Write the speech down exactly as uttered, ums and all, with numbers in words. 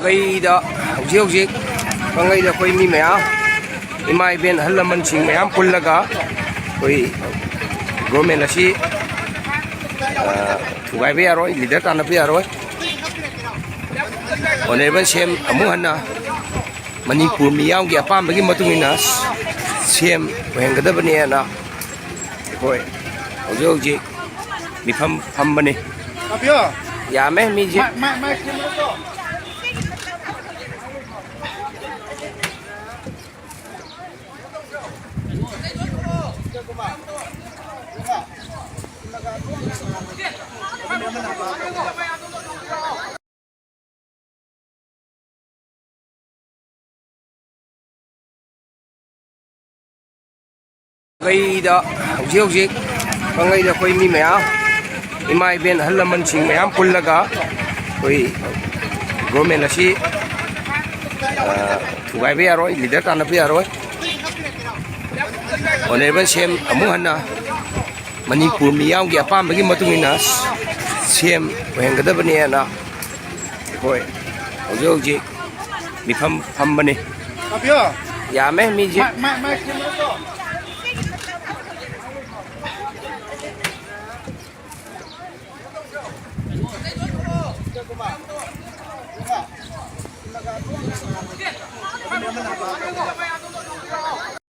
ꯀꯪꯂꯩꯗ ꯍꯧꯖꯤꯛ ꯍꯧꯖꯤꯛ ꯀꯪꯂꯩꯗ ꯑꯩꯈꯣꯏ ꯃꯤ ꯃꯌꯥꯝ, ꯏꯃꯥ ꯏꯕꯦꯟ ꯑꯍꯜ ꯂꯃꯟꯁꯤꯡ ꯃꯌꯥꯝ ꯄꯨꯜꯂꯒ ꯑꯩꯈꯣꯏ ꯒꯣꯔꯃꯦꯟ ꯑꯁꯤ, ꯑ, ꯊꯨꯒꯥꯏꯕ ꯌꯥꯔꯣꯏ, ꯂꯤꯗꯔ ꯇꯥꯟꯅꯕ ꯌꯥꯔꯣꯏ꯫ ꯑꯣꯅꯔꯦꯕꯜ ꯁꯤ ꯑꯦꯝ ꯑꯃꯨꯛ ꯍꯟꯅ ꯃꯅꯤꯄꯨꯔ ꯃꯤꯌꯥꯝꯒꯤ ꯑꯄꯥꯝꯕꯒꯤ ꯃꯇꯨꯡ ꯏꯟꯅ ꯁꯤ ꯑꯦꯝ ꯑꯣꯏꯍꯟꯒꯗꯕꯅꯦꯅ ꯑꯩꯈꯣꯏ ꯍꯧꯖꯤꯛ ꯍꯧꯖꯤꯛ ꯃꯤꯐꯝ ꯐꯝꯕꯅꯤ꯫ ꯌꯥꯝꯃꯦ ꯃꯤꯁꯦ꯫ ꯀꯪꯂꯩꯗ ꯍꯧꯖꯤꯛ ꯍꯧꯖꯤꯛ ꯀꯪꯂꯩꯗ ꯑꯩꯈꯣꯏ ꯃꯤ ꯃꯌꯥꯝ, ꯏꯃꯥ ꯏꯕꯦꯟ ꯑꯍꯜ ꯂꯃꯟꯁꯤꯡ ꯃꯌꯥꯝ ꯄꯨꯜꯂꯒ ꯑꯩꯈꯣꯏ ꯒꯣꯔꯃꯦꯟ ꯑꯁꯤ, ꯑ, ꯊꯨꯒꯥꯏꯕ ꯌꯥꯔꯣꯏ, ꯂꯤꯗꯔ ꯇꯥꯟꯅꯕ ꯌꯥꯔꯣꯏ꯫ ꯑꯣꯅꯔꯦꯕꯜ ꯁꯤ ꯑꯦꯝ ꯑꯃꯨꯛ ꯍꯟꯅ ꯃꯅꯤꯄꯨꯔ ꯃꯤꯌꯥꯝꯒꯤ ꯑꯄꯥꯝꯕꯒꯤ ꯃꯇꯨꯡ ꯏꯟꯅ ꯁꯤ ꯑꯦꯝ ꯑꯣꯏꯍꯟꯒꯗꯕꯅꯦꯅ ꯑꯩꯈꯣꯏ ꯍꯧꯖꯤꯛ ꯍꯧꯖꯤꯛ ꯃꯤꯐꯝ ꯐꯝꯕꯅꯤ꯫ ꯌꯥꯝꯃꯦ ꯃꯤꯁꯦ꯫